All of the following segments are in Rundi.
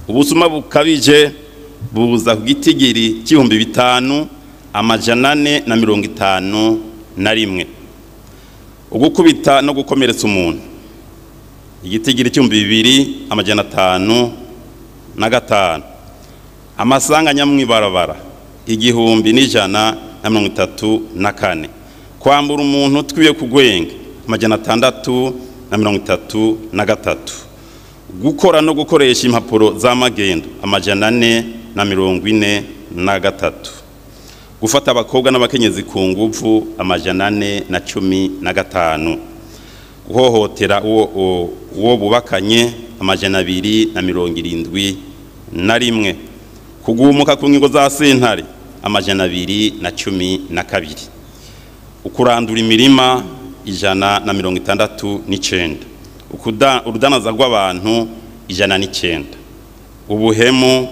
Ubusuma bukabije buza ku gitigiri c'5451. Ugukubita no gukomeretsa umuntu igitigiri c'2505. Amasanganya mw'ibarabara 1134. Kwambura umuntu twiye kugwenga 633. Gukora no gukoresha impapuro z'amagendo 443. Gufata abakobwa n'abakenyezi ku nguvu 415. Guhohotera uwo bubakanye 271. Kugumuka ku ngingo za sentare 212. Ukurandura imirima 169. Urudanaza rw'abantu 109. Ubuhemu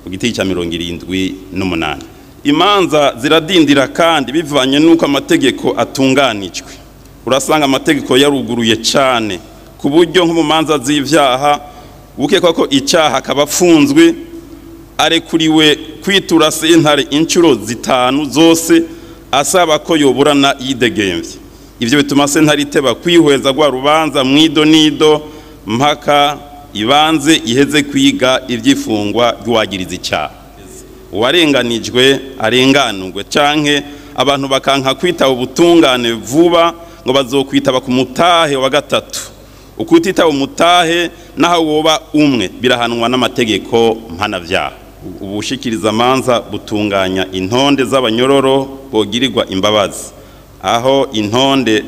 ku giti cya 78. Imanza ziradindira kandi bivanye nuko amategeko atunganijwe. Urasanga amategeko yaruguruye cyane ku buryo nko mu manza z'ivyaha ukekwa ko icyaha akabafunzwe arekuriwe kwitura sentare inshuro 5 zose asaba ko yoburana yidegemvye. Ivyo bituma sentare iteba kwihweza rwa rubanza mwido nido mpaka ibanze iheze kwiga ivyifungwa ry'uwagiriza icyaha. Uwarenganijwe arenganurwe canke abantu bakanka kwitaba ubutungane vuba ngo bazokwitaba ku mutahe wa gatatu. Ukutitaba umutahe naho woba umwe birahanwa n'amategeko mpanavyaha. Ubushikiriza manza butunganya intonde z'abanyororo bogirirwa imbabazi, aho intonde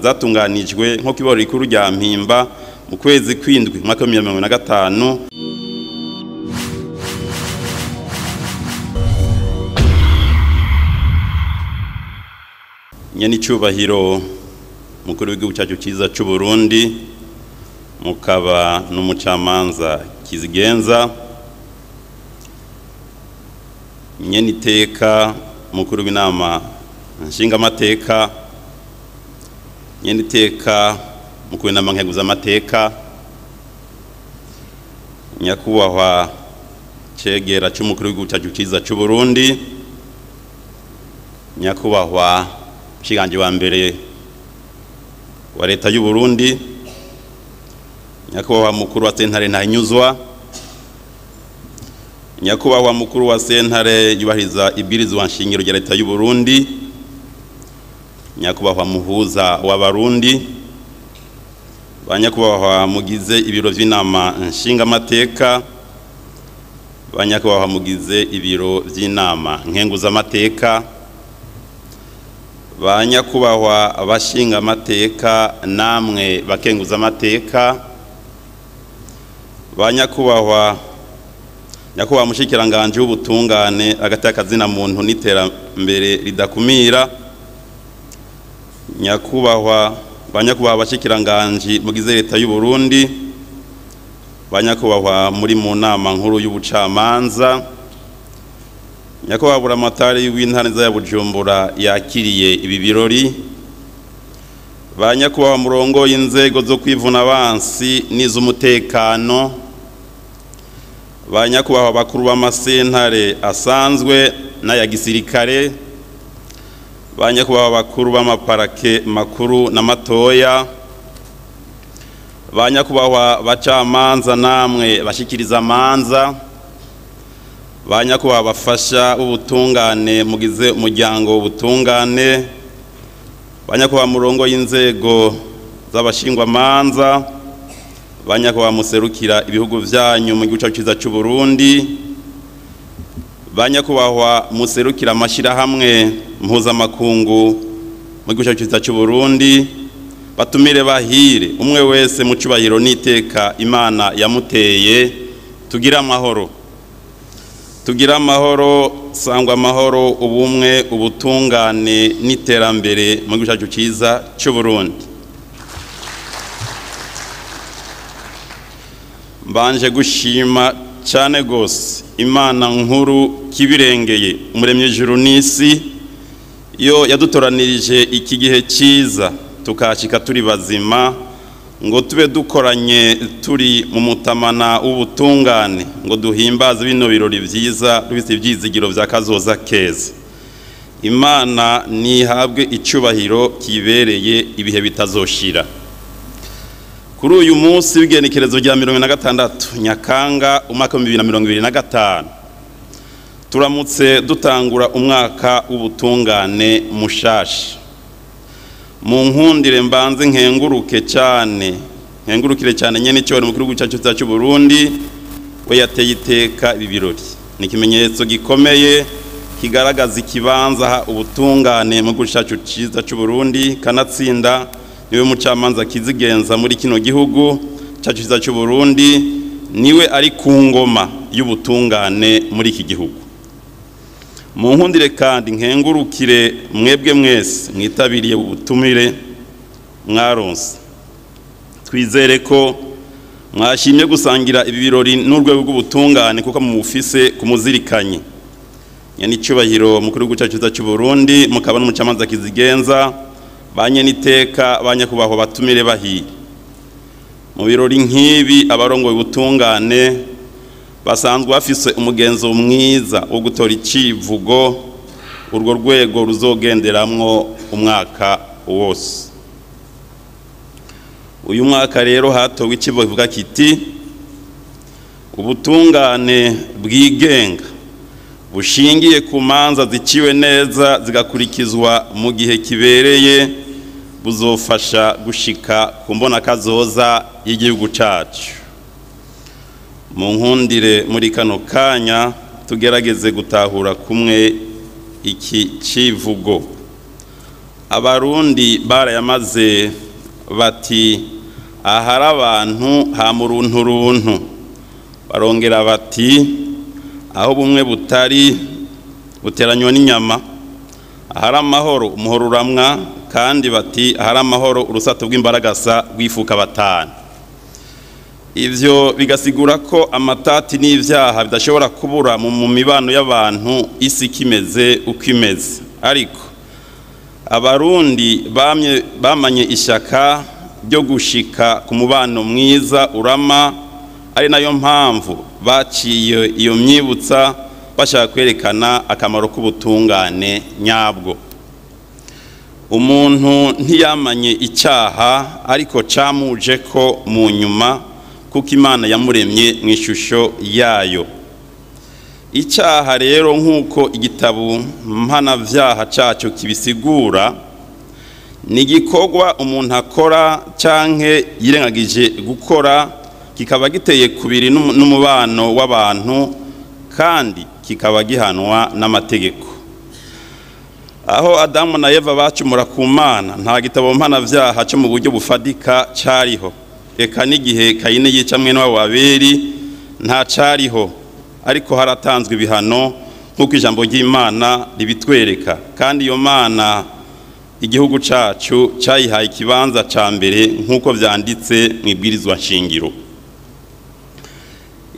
zatunganijwe nko kiboro rikuru rya Mpimba mu kwezi kwindwi mwaka wa 2025. Nyenicubahiro mukuru w'igihugu cyacu cyiza cy'u Burundi, mukaba n'umucamanza kizigenza, nyeniteka mukuru w'inama nshingamateka, nyeniteka mukuru w'inama nkeguzamateka, nyakubahwa cegera cy'umukuru w'igihugu cyacu cyiza cy'u Burundi, nyakubahwa mushikiranganje wa mbere wa leta y'u Burundi, nyakubahwa mukuru wa sentare Ntahinyuzwa, nyakubahwa mukuru wa sentare yubahiriza ibwirizwa nshingiro rya leta y'u Burundi, nyakubahwa muhuza w'abarundi, ba nyakubahwa mugize ibiro vy'inama nshingamateka, ba nyakubahwa mugize ibiro vy'inama nkenguzamateka, ba nyakubahwa abashingamateka namwe bakenguzamateka, ba nyakubahwa mushikiranganje w'ubutungane hagati y'akazina muntu n'iterambere ridakumira, nyakubahwa ba nyakubahwa abashikiranganje mugize leta y'u Burundi, ba nyakubahwa muri mu nama nkuru y'ubucamanza, nyakubahwa buramatari w'intara ya Bujumbura yakiriye ibi birori, ba nyakubahwa murongo y'inzego zo kwivuna abansi n'iz'umutekano, ba nyakubahwa bakuru b'amasentare asanzwe n'aya gisirikare, ba nyakubahwa bakuru b'amaparake makuru n'amatoya, ba nyakubahwa bacamanza namwe bashikiriza amanza, ba nyakubahwa bafasha ubutungane mugize umuryango ubutungane, ba nyakubahwa murongo y'inzego z'abashingwamanza, ba nyakubahwa muserukira ibihugu vyanyu mu gihugu cyiza cy'u Burundi, ba nyakubahwa muserukira amashirahamwe mpuzamakungu mu gihugu cyiza cy'u Burundi, batumire bahire umwe wese mu cubahiro n'iteka Imana yamuteye. Tugira amahoro, tugira amahoro, sangwa amahoro, ubumwe, ubutungane n'iterambere mu gihugu cyacu cyiza cy'u Burundi. Mbanje gushima cyane gose Imana nkuru kibirengeye umuremye ijuru n'isi, yo yadutoranirije iki gihe cyiza tukashika turi bazima, ngo tube dukoranye turi mu mutamana w'ubutungane, ngo duhimbaze bino birori vyiza dufise ivyizigiro vya kazoza keza. Imana nihabwe icubahiro kibereye ibihe bitazoshira. Kuri uyu munsi w'igenekerezo rya 26 Nyakanga umwaka wa 2025, turamutse dutangura umwaka w'ubutungane mushasha. Mu nkundire mbanze nkenguruke cyane, nkengurukire cyane nyene cyo mu gihugu cyacu cy'u Burundi, we yateye iteka ibi birori. Ni ikimenyetso gikomeye kigaragaza ikibanza ubutungane mu gihugu cyacu cyiza cy'u Burundi. Kanatsinda niwe mucamanza kizigenza muri kino gihugu cyacu cyiza cy'u Burundi, niwe ari ku ngoma y'ubutungane muri iki gihugu. Mu nkundire kandi nkengurukire mwebwe mwese mwitabiriye ubutumire mwaronse. Twizere ko mwashimye gusangira ibi birori n'urwego rw'ubutungane kuko mubufise kumuzirikanye. Nyene icubahiro mukuru w'igihugu cyacu cy'u Burundi, mukaba n'umucamanza kizigenza, banye niteka banyakubahwa batumire bahiye. Mu birori nk'ibi abarongoye ubutungane basanzwe bafise umugenzo mwiza wo gutora icivugo urwo rwego ruzogenderamwo umwaka wose. Uyu mwaka rero hatowe icivugo kivuga kiti: ubutungane bwigenga bushingiye ku manza ziciwe neza zigakurikizwa mu gihe kibereye buzofasha gushika ku mbonakazoza y'igihugu cacu. Mu nkundire muri kano kanya tugerageze gutahura kumwe iki civugo. Abarundi barayamaze bati: ahari abantu ha murunturuntu. Barongera bati: aho bumwe butari buteranywa n'inyama, ahari amahoro umuhoro uramwa. Kandi bati: ahari amahoro urusato rw'imbaragasa rwifuka batanu. Ivyo bigasigura ko amatati n'ivyaha bidashobora kubura mu mibano y'abantu isi kimeze uko imeze. Ariko Abarundi bamanye ishaka ryo gushika ku mubano mwiza urama, ari nayo mpamvu baciye iyo myibutsa bashaka kwerekana akamaro k'ubutungane nyabwo. Umuntu ntiyamanye icyaha, ariko camuje ko mu nyuma, kuko Imana yamuremye mu ishusho yayo. Icyaha rero nk'uko igitabo mpanavyaha cyacu kibisigura, ni igikorwa umuntu akora canke yirengagije gukora, kikaba giteye kubiri n'umubano w'abantu, kandi kikaba gihanwa n'amategeko. Aho Adamu na Eva bacumura ku Mana, nta gitabo mpanavyaha cyo mu buryo bufadika cariho. Eka n'igihe Kayini yica mwene wabo Abeli nta cariho, ariko haratanzwe ibihano nk'uko ijambo ry'Imana ribitwereka. Kandi iyo Mana igihugu cacu cayihaye ikibanza ca mbere nk'uko vyanditse mu ibwirizwa nshingiro.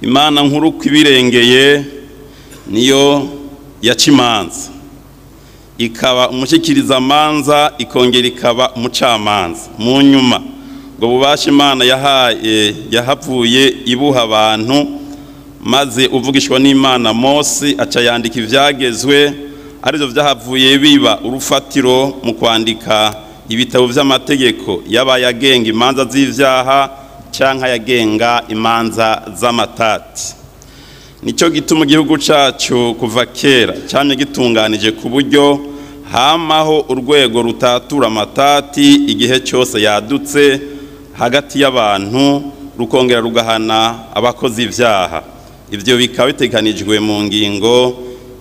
Imana nkuru kwibirengeye niyo yaca imanza, ikaba umushikirizamanza, ikongera ikaba umucamanza. Mu nyuma ubwo bubasha Imana yahaye yahavuye ibuha abantu, maze uvugishwa n'Imana Mose aca yandika ivyagezwe, arivyo vyahavuye biba urufatiro mu kwandika ibitabo vy'amategeko, yaba yagenga imanza z'ivyaha canke yagenga imanza z'amatati. Nico gituma igihugu cacu kuva kera camye gitunganije ku buryo hamaho urwego rutatura amatati igihe cyose yadutse hagati y'abantu, rukongera rugahana abakozi ivyaha. Ivyo bikaba bitegekanijwe mu ngingo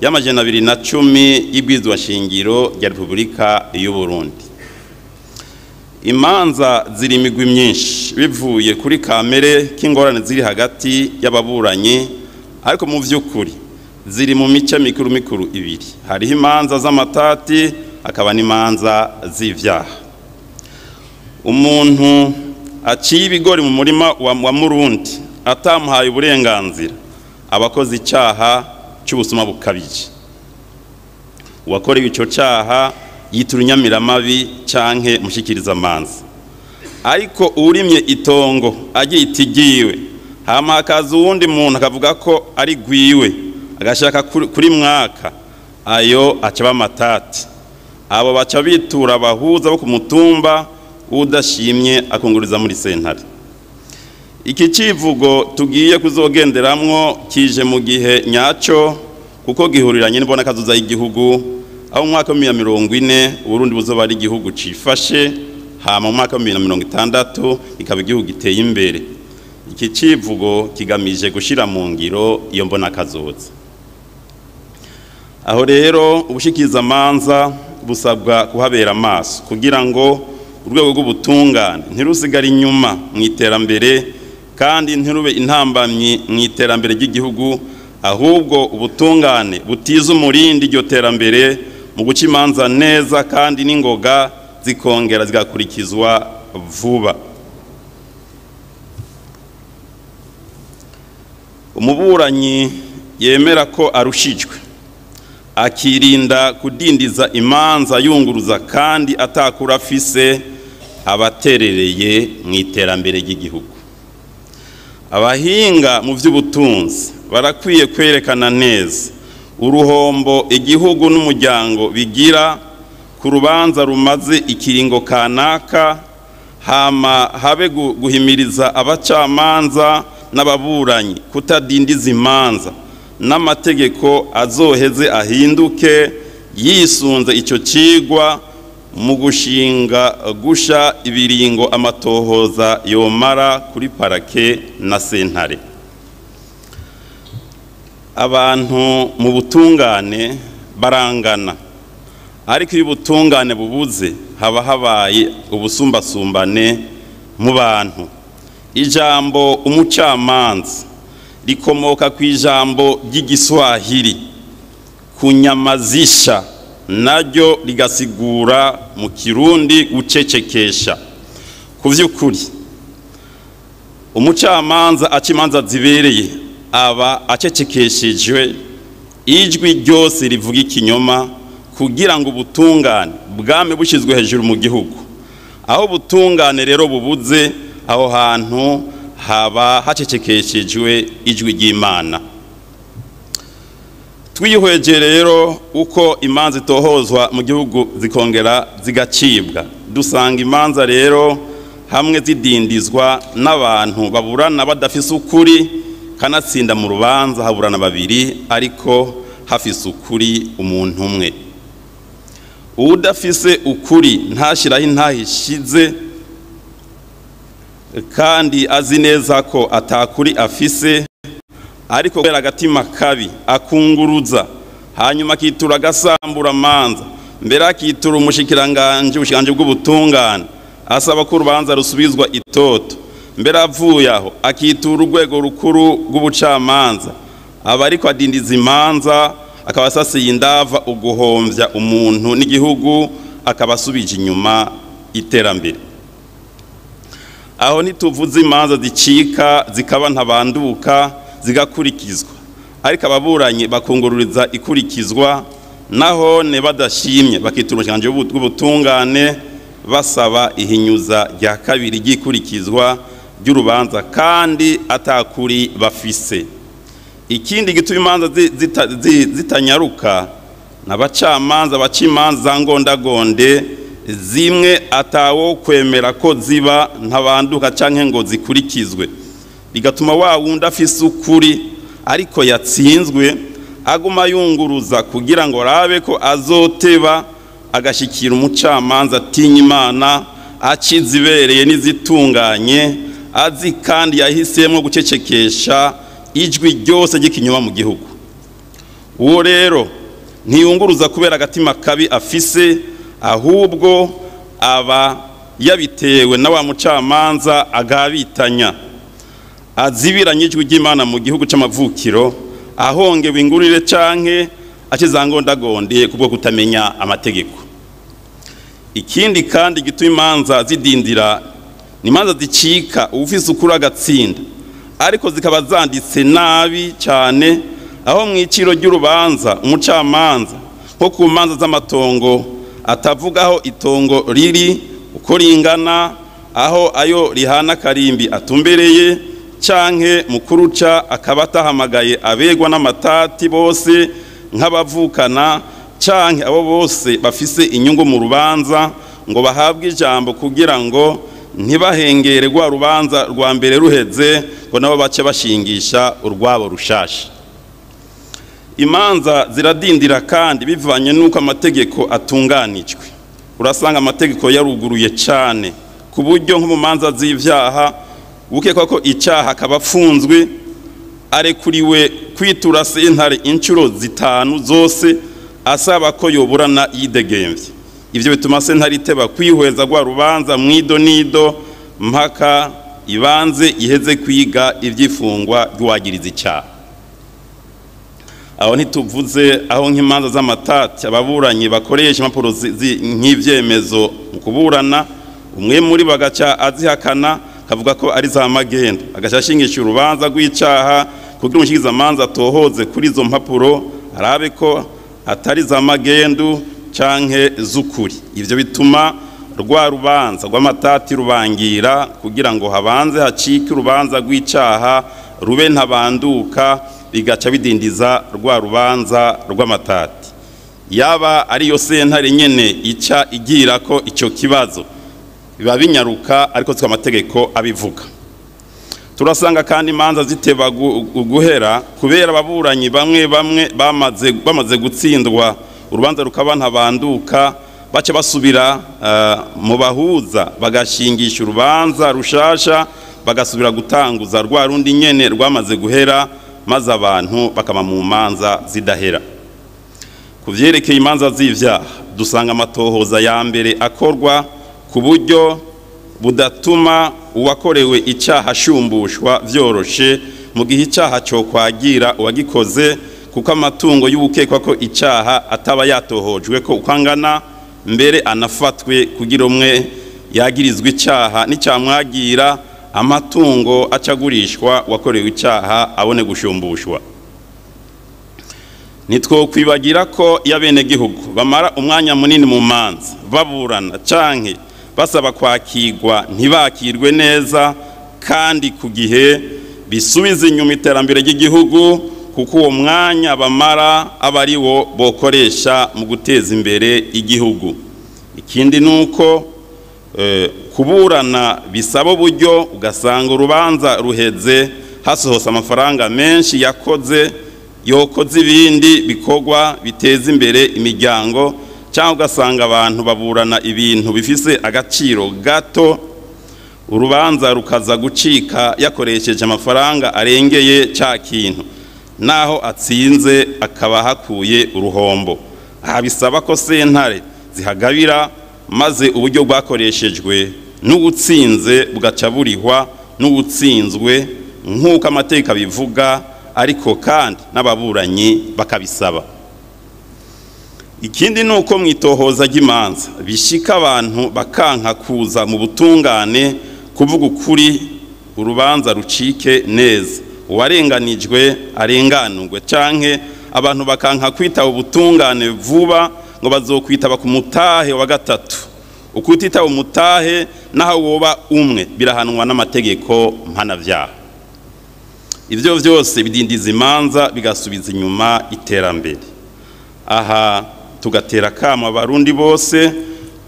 y'210 y'ibwirizwa shingiro rya Repubulika y'u Burundi. Imanza ziri imigwi myinshi bivuye kuri kamere k'ingorane ziri hagati y'ababuranyi, ariko mu vy'ukuri ziri mu mice mikuru mikuru ibiri. Hariho imanza z'amatati, hakaba n'imanza z'ivyaha. Umuntu aciye ibigori mu murima wa Murundi atamuhaye uburenganzira, abakoze icyaha cy'ubusuma bukabije. Uwakorewe ico caha yitura inyamiramabi canke mushikirizamanza. Ariko urimye itongo agita igiwe, hama hakaza uwundi muntu akavuga ko ari gwiwe, agashaka kuri mwaka, ayo aca amatati. Abo baca bitura abahuza bo ku mutumba, udashimye akunguriza muri sentare. Iki civugo tugiye kuzogenderamwo kije mu gihe nyaco, kuko gihuriranye n'ibona kazoza y'igihugu, aho mu mwaka wa 2040 Burundi buzoba ari igihugu cifashe, hama mu mwaka wa 2060 ikaba igihugu giteye imbere. Iki civugo kigamije gushira mu ngiro iyo mbona kazoza. Aho rero ubushikizamanza busabwa kuhabera amaso kugira ngo urwego rw'ubutungane ntirusigare inyuma mu iterambere, kandi ntirube intambamyi mu iterambere ry'igihugu, ahubwo ubutungane butiza umurindi iryo terambere mu guca imanza neza kandi n'ingoga zikongera zigakurikizwa vuba. Umuburanyi yemera ko arushijwe akirinda kudindiza imanza yunguruza kandi atakura afise abaterereye mu iterambere ry'igihugu. Abahinga mu by'ubutunzi barakwiye kwerekana neza uruhombo igihugu n'umuryango bigira ku rubanza rumaze ikiringo kanaka, hama habe guhimiriza abacamanza n'ababuranyi kutadindiza imanza, n'amategeko azoheze ahinduke yisunze icyo cigwa mu gushinga gusha ibiringo amatohoza yomara kuri parake na sentare. Abantu mu butungane barangana, ariko iyo ubutungane bubuze haba habaye ubusumbasumbane mu bantu. Ijambo umucamanza rikomoka ku ijambo ry'igiswahili kunyamazisha, naryo rigasigura mu Kirundi gucecekesha. Ku vy'ukuri umucamanza aca imanza zibereye aba acecekeshejwe ijwi ryose rivuga ikinyoma, kugira ngo ubutungane bwame bushizwe hejuru mu gihugu. Aho ubutungane rero bubuze, aho hantu haba hacecekeshejwe ijwi ry'Imana. Twihweje rero uko imanza itohozwa mu gihugu zikongera zigacibwa, dusanga imanza rero hamwe zidindizwa n'abantu baburana badafise ukuri, kanatsinda mu rubanza haburana babiri ariko hafise ukuri umuntu umwe. Udafise ukuri ntashiraho intahishize, kandi azi neza ko atakuri afise, ariko kubera agatima kabi akunguruza, hanyuma akitura agasambura amanza, mbere akitura umushikiranganje ubushikiranganje bw'ubutungane asaba ko urubanza rusubizwa itoto, mbere avuye aho akitura urwego rukuru rw'ubucamanza, aba ariko adindiza imanza, akaba asasiye indava uguhomvya umuntu n'igihugu, akaba asubije inyuma iterambere. Aho ntituvuze imanza zicika zikaba ntabanduka zigakurikizwa, ariko ababuranyi bakungururiza ikurikizwa, naho ne badashimye bakitura ubushikiranganji bw'ubutungane basaba ihinyuza rya kabiri ry'ikurikizwa ry'urubanza kandi atakuri bafise. Ikindi gituma imanza zitanyaruka n'abacamanza baca imanza ngondagonde zimwe atawo kwemera ko ziba ntabanduka canke ngo zikurikizwe, bigatuma wa wundi afise ukuri ariko yatsinzwe aguma yunguruza kugira ngo arabe ko azoteba agashikira umucamanza atinya Imana, acizibereye n'izitunganye, azi kandi yahisemo gucecekesha ijwi ryose ry'ikinyoma mu gihugu. Uwo rero ntiyunguruza kubera agatima kabi afise, ahubwo aba yabitewe na wa mucamanza agabitanya, azibiranye ijwi ry'Imana mu gihugu c'amavukiro, ahongewe ingurire canke akizangondagonde kubwo kutamenya amategeko. Ikindi kandi gituma imanza zidindira ni imanza zicika uwufise ukuri agatsinda, ariko zikaba zanditse nabi cyane, aho mu iciro ry'urubanza umucamanza nko ku manza z'amatongo atavugaho itongo riri uko ringana, aho ayo rihana karimbi atumbereye, canke mu kuruca akaba atahamagaye abegwa n'amatati bose nk'abavukana canke abo bose bafise inyungu mu rubanza ngo bahabwe ijambo kugira ngo ntibahengere rwa rubanza rwa mbere ruheze ngo nabo bace bashingisha urwabo rushasha. Imanza ziradindira kandi bivanye n'uko amategeko atunganijwe. Urasanga amategeko yaruguruye cyane ku buryo nko mu manza z'ivyaha ukekwa ko icyaha akaba afunzwe arekuriwe kwitura sentare inshuro 5 zose asaba ko yoburana yidegemvye. Ivyo bituma sentare iteba kwihweza rwa rubanza mwido nido mpaka ibanze iheze kwiga ivyifungwa ry'uwagiriza icyaha. Aho ntituvuze aho nk'imanza z'amatati ababuranyi bakoresha impapuro nk'ivyemezo mu kuburana, umwe muri bagaca azihakana kavuga ko ari za magendo, agaca ashingisha urubanza rw'icaha kugira umushikizamanza atohoze kuri izo mpapuro arabe ko atari za magendu canke z'ukuri. Ivyo bituma rwa rubanza rw'amatati rubangira kugira ngo habanze hacike urubanza rw'icaha rube ntabanduka, bigaca bidindiza rwa rubanza rw'amatati. Yaba ariyo sentare nyene ica igira ko ico kibazo biba binyaruka, ariko siko amategeko abivuga. Turasanga kandi imanza ziteba guhera kubera ababuranyi bamwe bamwe bamaze gutsindwa urubanza rukaba ntabanduka, bace basubira mu bahuza bagashingisha urubanza rushasha, bagasubira gutanguza rwa rundi nyene rwamaze guhera, maze abantu bakaba mu manza zidahera. Ku vyerekeye imanza z'ivyaha dusanga amatohoza ya mbere akorwa ku buryo budatuma uwakorewe icyaha ashumbushwa vyoroshe mu gihe icyaha cyo kwagira uwagikoze, kuko amatungo y'ubukekwa ko icyaha ataba yatohojwe ko uko angana mbere anafatwe kugira umwe yagirizwe icyaha n'icyamwagira amatungo acagurishwa wakorewe icyaha abone gushumbushwa. Nitwo kwibagira ko y'abenegihugu bamara umwanya munini mu manza baburana canke basaba kwakirwa ntibakirwe neza kandi ku gihe, bisubiza inyuma iterambere ry'igihugu, kuko uwo mwanya bamara aba ari wo bokoresha mu guteza imbere igihugu. Ikindi nuko kuburana bisaba uburyo, ugasanga urubanza ruheze hasohotse amafaranga menshi yakoze yokoze ibindi bikorwa biteza imbere imiryango, cyangwa ugasanga abantu baburana ibintu bifise agaciro gato, urubanza rukaza gucika yakoresheje amafaranga arengeye cya kintu, naho atsinze akaba hakuye uruhombo. Aha bisaba ko sentare zihagabira maze uburyo bwakoreshejwe n'ubutsinze bugaca burihwa n'ubutsinzwe nk'uko amategeko abivuga, ariko kandi n'ababuranyi bakabisaba. Ikindi nuko mwitohoza ry'imanza bishika abantu bakanka kuza mu butungane kuvuga ukuri, urubanza rucike neza, uwarenganijwe arenganurwe, canke abantu bakanka kwitaba ubutungane vuba ngo bazokwitaba ku mutahe wa gatatu. Ukutitaba umutahe naho woba umwe birahanwa n'amategeko mpanavyaha. Ivyo vyose bidindiza imanza bigasubiza inyuma iterambere. Aha tugatera kama abarundi bose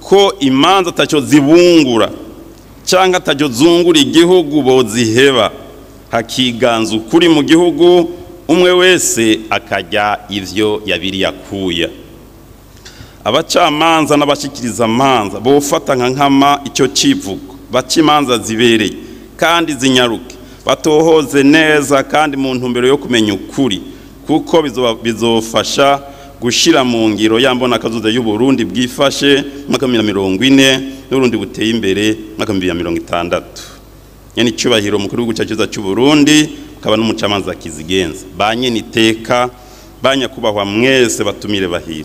ko imanza ataco zibungura canke ataco zungura igihugu boziheba, hakiganza ukuri mu gihugu, umwe wese akajya ivyo yabiri yakuya. Abacamanza n'abashikiriza amanza bofata nka nkama icyo civugo, baca imanza zibereye kandi zinyaruke, batohoze neza kandi mu ntumbero yo kumenya ukuri, kuko bizofasha gushira mu ngiro yambona kazoza y'u Burundi bwifashe mwaka 2040 n'Urundi buteye imbere mwaka 2060. Nyene icubahiro mukuru w'igihugu cyacu cy'u Burundi akaba n'umucamanza kizigenza, banye niteka banyakubahwa mwese batumire bahire.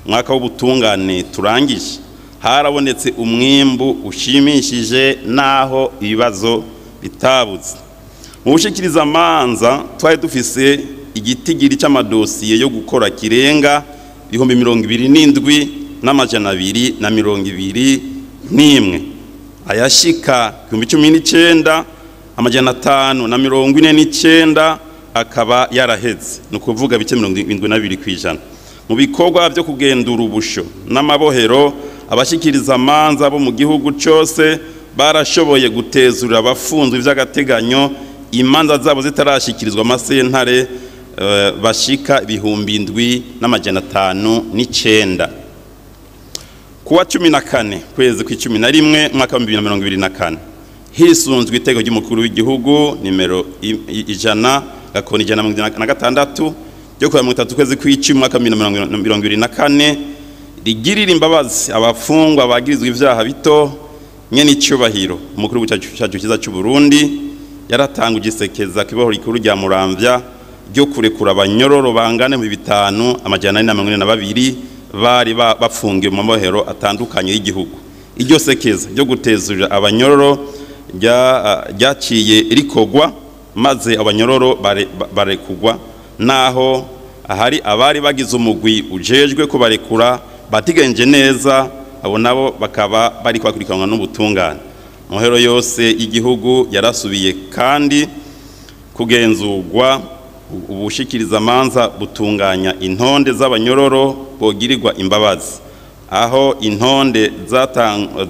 Mwaka w'ubutungane turangije harabonetse umwimbu ushimishije naho ibibazo bitabuze. Mu bushikiriza amanza twari dufise igitigiri cy'amadosiye yo gukora kirenga 27,221. Ayashika 19,549 akaba yaraheze, ni ukuvuga bice 72%. Mu bikorwa byo kugendura ubusho n'amabohero, abashikiriza amanza bo mu gihugu cyose barashoboye gutezurira abafunzwe vy'agateganyo imanza zabo zitarashikirizwa amasentare bashika 7,509. Kuwa 14 kwezi kwa11 mwaka wa 2024, hisunzwe iteko ry'umukuru w'igihugu nimero 100 gakoni 156 ryo kuwa 30 kwezi kw'icumi mwaka wa 2024 rigirira imbabazi abafungwa bagirizwa ivyaha bito. Nyene icubahiro umukuru w'igihugu cyiza cy'u Burundi yaratanguje isekeza kiboho rikuru rya Muramvya ryo kurekura abanyororo bangane mu 5442 bari bafungiwe mu mabohero atandukanye y'igihugu. Iryo sekeza ryo gutezurira abanyororo ryaciye rikogwa, maze abanyororo barekugwa, naho ahari abari bagize umugwi ujejwe kubarekura batigenje neza, abo nabo bakaba bari kwakurikiranwa n'ubutungane. Muhero yose y'igihugu yarasubiye kandi kugenzurwa. Ubushikiriza amanza butunganya intonde z'abanyororo bogirirwa imbabazi, aho intonde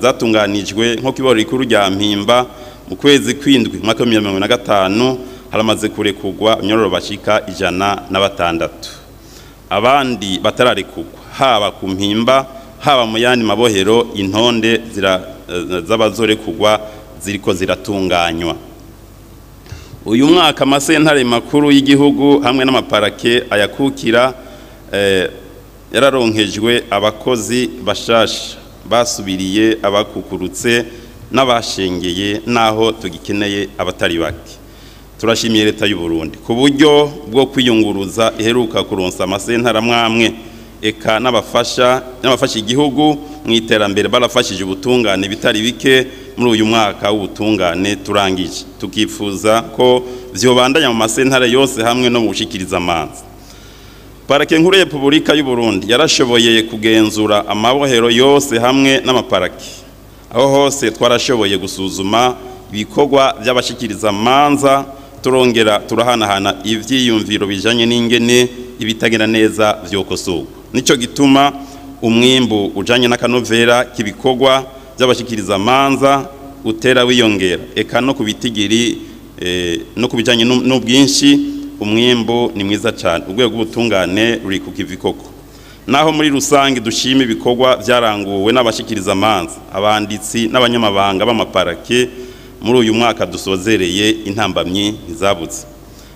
zatunganijwe nko kiboro rikuru rya Mpimba mu kwezi kwindwi mwaka wa 2025 haramaze kurekugwa abanyororo bashika 106. Abandi batararekugwa haba ku Mpimba haba mu yandi mabohero, intonde z'abazorekugwa ziriko ziratunganywa. Uyu mwaka amasentare makuru y'igihugu hamwe n'amaparake ayakukira yararonkejwe abakozi bashasha basubiriye abakukurutse n'abashengeye, naho tugikeneye abatari bake. Turashimiye leta y'u Burundi ku buryo bwo kwiyunguruza iheruka kuronsa amasentare amwamwe, eka n'abafasha igihugu mu iterambere barafashije ubutungane bitari bike muri uyu mwaka w'ubutungane turangije. Tukifuza ko vyobandanya mu masentare yose hamwe no mu gushikiriza amanza. Parake nkuru ya Republika y'u Burundi yarashoboye kugenzura amabohero yose hamwe n'amaparake. Aho hose twarashoboye gusuzuma ibikorwa by'abashikiriza amanza, turongera turahanahana ivyiyumviro bijanye n'ingene ibitagenda neza vyokosorwa. Nico gituma umwimbu ujanye n'akanovera k'ibikorwa by'abashikiriza amanza utera wiyongera, eka no kubitigiri no kubijanye n'ubwinshi umwimbu ni mwiza cyane. Urwego rw'ubutungane ruri ku kivi koko. Naho muri rusange dushima ibikorwa byaranguwe n'abashikiriza amanza, abanditsi n'abanyamabanga b'amaparake muri uyu mwaka dusozereye, intambamyi ntizabutse.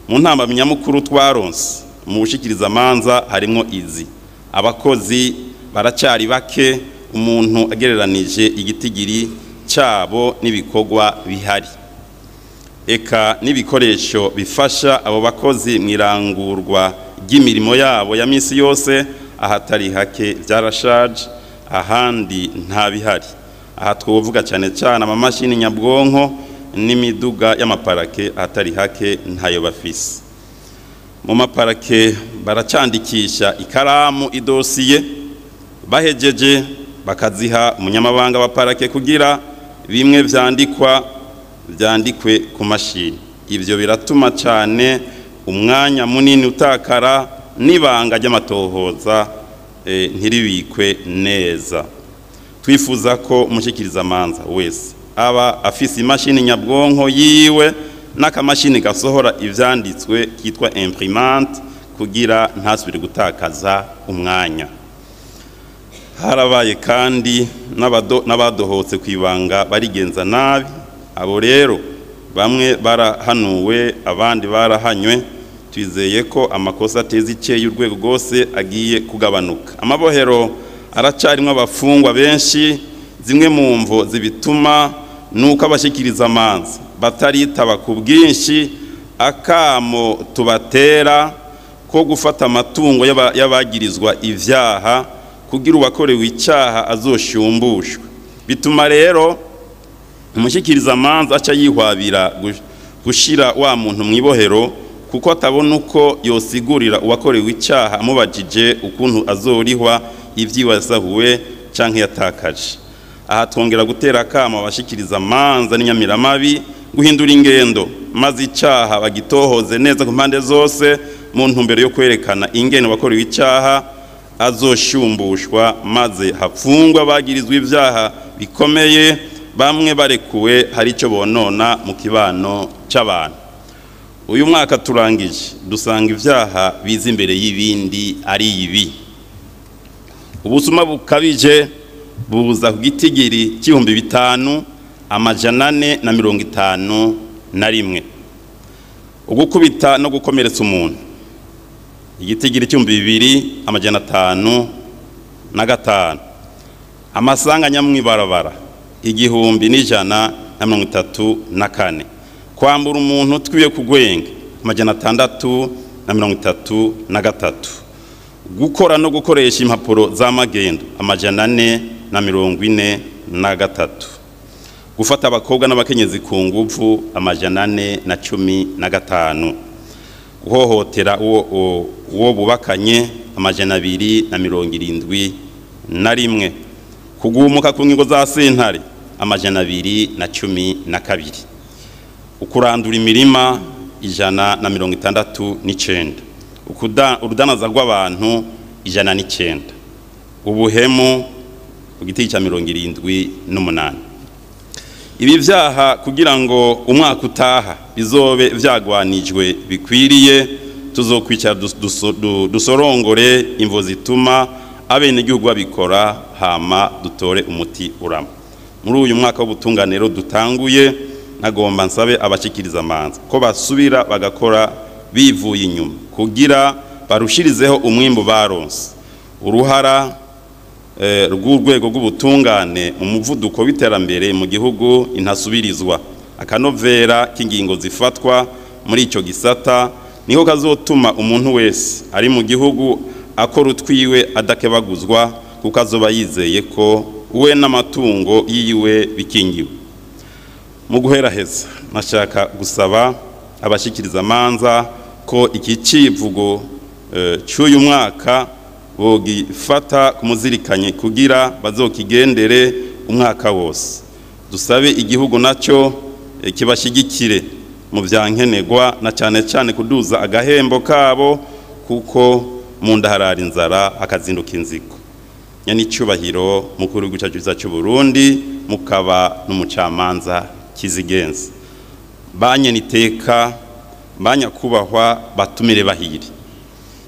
Mu ntambamyi nyamukuru twaronse mu bushikiriza amanza harimo izi: abakozi baracari bake umuntu agereranije igitigiri cyabo n'ibikorwa bihari, eka n'ibikoresho bifasha abo bakozi mu irangurwa ry'imirimo yabo ya misi yose ahatari hake byarashaje, ahandi nta bihari. Aha twovuga cyane cyane amamashini nyabwonko n'imiduga y'amaparake, ahatari hake ntayo bafise. Mu maparake baracandikisha ikaramu idosiye, bahejeje bakaziha umunyamabanga wa parake kugira bimwe vyandikwa vyandikwe ku mashini. Ivyo biratuma cyane umwanya munini utakara n'ibanga ry'amatohoza ntiribikwe neza. Twifuza ko umushikiriza amanza wese aba afise imashini nyabwonko yiwe n'akamashini gasohora ivyanditswe kitwa imprimante kugira ntasubire gutakaza umwanya. Harabaye kandi n'abadohotse kwibanga barigenza nabi. Abo rero bamwe barahanuwe abandi barahanywe. Twizeye ko amakosa ateza iceye urwego rwose agiye kugabanuka. Amabohero aracarimwo abafungwa benshi. Zimwe mu mvo zibituma nuko abashikiriza amanza bataritaba ku bwinshi akamo tubatera ko gufata amatungo y'abagirizwa ivyaha kugira uwakorewe icyaha azoshumbushwe. Bituma rero umushikiriza amanza aca yihwabira gushira wa muntu mwibohero, kuko atabona uko yosigurira uwakorewe icyaha amubajije ukuntu azorihwa ivyiwe yasahuwe canke yatakaje. Aha twongera gutera akamo abashikiriza amanza n'inyamiramabi guhindura ingendo, maze icaha bagitohoze neza ku mpande zose mu ntumbero yo kwerekana ingene wakorewe icaha azoshumbushwa, maze hafungwa bagirizwa ivyaha bikomeye, bamwe barekuwe hari ico bonona mu kibano c'abantu. Uyu mwaka turangije dusanga ivyaha biza imbere y'ibindi ari ibi: ubusuma bukabije buza ku gitigiri c'5451, ugukubita no gukomeretsa umuntu igitigiri c'2505, amasanganya mw'ibarabara 1134, kwambura umuntu twiye kugwenga 633, gukora no gukoresha impapuro z'amagendo 443, gufata abakobwa n'abakenyezi ku nguvu 415, guhohotera uwo bubakanye 271, kugumuka ku ngingo za sentare 212, ukurandura imirima 169, urudanaza rw'abantu 109, ubuhemu ku giti cya 78. Ibi vyaha kugira ngo umwaka utaha bizobe vyagwanijwe bikwiriye, tuzokwicara dusorongore imvo zituma abenegihugu babikora, hama dutore umuti urama. Muri uyu mwaka w'ubutunganiro dutanguye, nagomba nsabe abashikiriza amanza ko basubira bagakora bivuye inyuma kugira barushirizeho umwimbu baronse. Uruhara rw'urwego rw'ubutungane mu muvuduko w'iterambere mu gihugu intasubirizwa. Akanovera k'ingingo zifatwa muri ico gisata niho kazotuma umuntu wese ari mu gihugu akora utwiwe adakebaguzwa, kuko azoba yizeye ko we n'amatungo yiwe bikingiwe. Mu guheraheza nashaka gusaba abashikiriza amanza ko iki civugo cy'uyu mwaka bogifata kumuzirikanye kugira bazokigendere umwaka wose. Dusabe igihugu nacyo kibashigikire mu vyankenerwa, na cyane cyane kuduza agahembo kabo, kuko mu nda harara inzara akazinduka inzigo. Nyanicubahiro mukuru w'igihugu cyacu cy'u Burundi, mukaba n'umucamanza kizigenza, banyeniteka banyakubahwa batumire bahiri,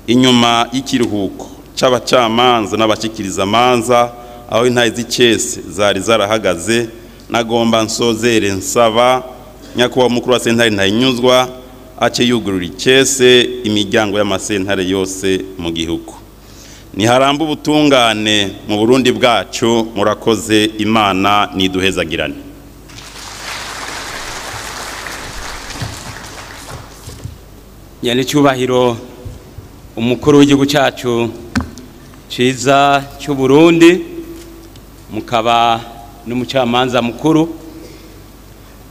inyuma y'ikiruhuko c'abacamanza n'abashikiriza amanza aho intahe z'icese zari zarahagaze, nagomba nsozere nsaba nyakubahwa mukuru wa sentare Ntahinyuzwa ace yugurura icese imiryango y'amasentare yose mu gihugu. Niharamba ubutungane mu Burundi bwacu. Murakoze, Imana niduhezagirane. Nyanicubahiro umukuru w'igihugu cyacu ciza cy'u Burundi, mukaba n'umucamanza mukuru,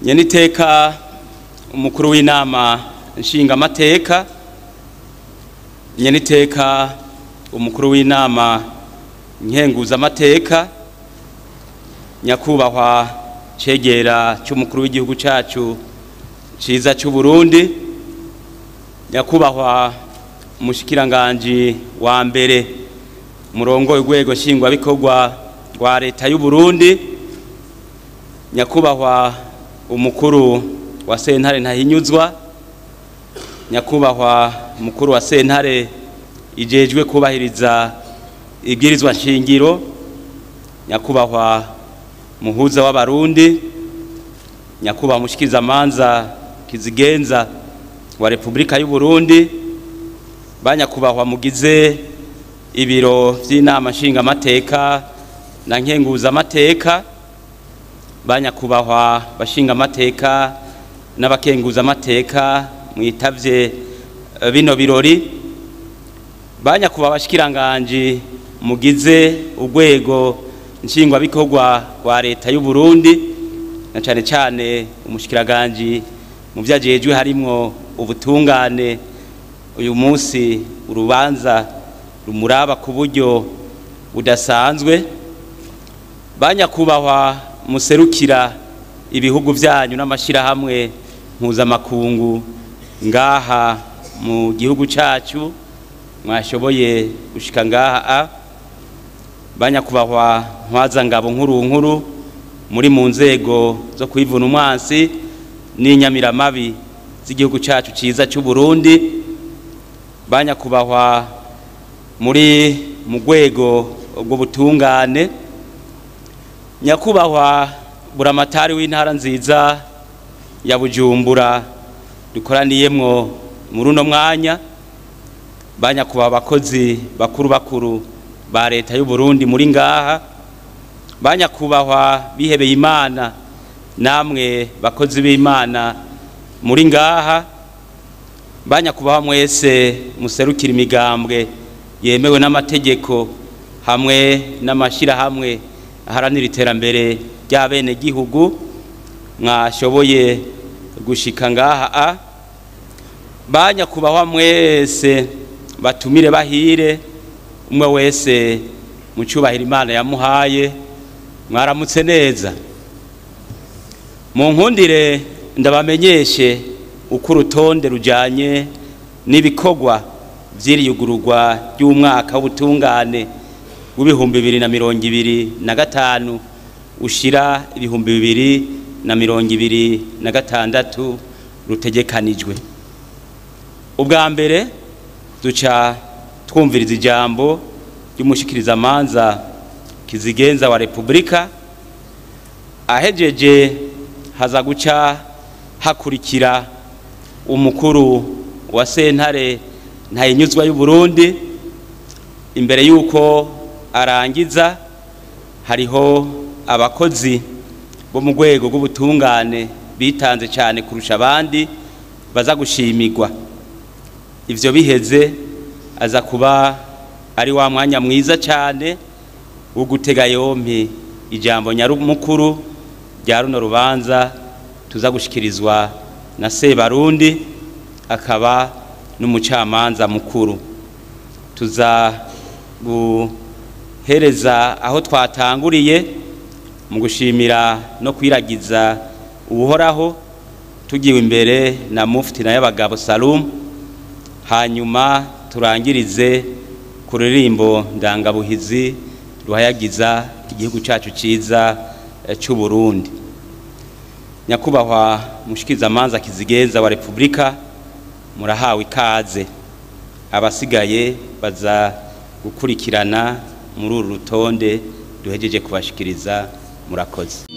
nyeniteka umukuru w'inama nshingamateka, nyeniteka umukuru w'inama nkenguzamateka, nyakubahwa cegera cy'umukuru w'igihugu cyacu ciza cy'u Burundi, nyakubahwa umushikiranganji wa mbere murongo urwego nshingwabikorwa rwa leta y'u Burundi, nyakubahwa umukuru wa sentare Ntahinyuzwa, nyakubahwa umukuru wa sentare ijejwe kubahiriza ibwirizwa nshingiro, nyakubahwa muhuza w'abarundi, nyakubahwa mushikirizamanza kizigenza wa Republika y'u Burundi, banyakubahwa mugize ibiro vy'inama nshingamateka na nkenguzamateka, banyakubahwa bashingamateka n'abakenguzamateka mwitavye bino birori, banyakubahwa bashikiranganji mugize urwego nshingwabikorwa rwa leta y'u Burundi, na cane cane umushikiranganji mu vyajejwe harimwo ubutungane, uyu munsi urubanza rumuraba ku buryo budasanzwe, Banyakubahwa muserukira ibihugu vyanyu n'amashirahamwe mpuzamakungu ngaha mu gihugu cacu, mwashoboye gushika ngaha. Banyakubahwa ntwazangabo nkuru nkuru muri mu nzego zo kwivuna umwansi n'inyamiramabi z'igihugu cacu ciza c'u Burundi, banyakubahwa muri mu rwego rw'ubutungane, nyakubahwa buramatari w'intara nziza ya Bujumbura dukoraniyemwo muri uno mwanya, banyakubahwa abakozi bakuru bakuru ba leta y'u Burundi muri ngaha, banyakubahwa bihebeye Imana namwe bakozi b'Imana muri ngaha, banyakubahwa mwese muserukira imigambwe yemewe n'amategeko hamwe n'amashirahamwe aharanira iterambere ry'abenegihugu mwashoboye gushika ngaha, banyakubahwa mwese batumire bahire umwe wese mu cyubahiro Imana yamuhaye, mwaramutse neza. Mu nkundire ndabamenyeshe uko urutonde rujanye n'ibikorwa vy'iriyugururwa ry'umwaka w'ubutungane w'2025 ushira 2026 rutegekanijwe. Ubwa mbere duca twumviriza ijambo ry'umushikirizamanza kizigenza wa Republika, ahejeje haza guca hakurikira umukuru wa sentare ntayinyuzwa y'u Burundi. Imbere yuko arangiza hariho abakozi bo mu rwego rw'ubutungane bitanze cyane kurusha abandi baza gushimirwa. Ivyo biheze aza kuba ari wa mwanya mwiza cyane wo gutega yompi ijambo nyarumukuru rya runo rubanza tuza gushikirizwa na Sebarundi akaba n'umucamanza mukuru. Tuza guhereza aho twatanguriye mu gushimira no kwiragiza Uhoraho tugiwe imbere na Mufti na y'abagabo Salum, hanyuma turangirize ku rurimbo ndangabuhizi ruhayagiza igihugu cyacu ciza cy'u Burundi. Nyakubahwa mushikizamanza kizigenza wa Republika, murahawe ikaze. Abasigaye baza gukurikirana muri uru rutonde duhejeje kubashikiriza. Murakoze.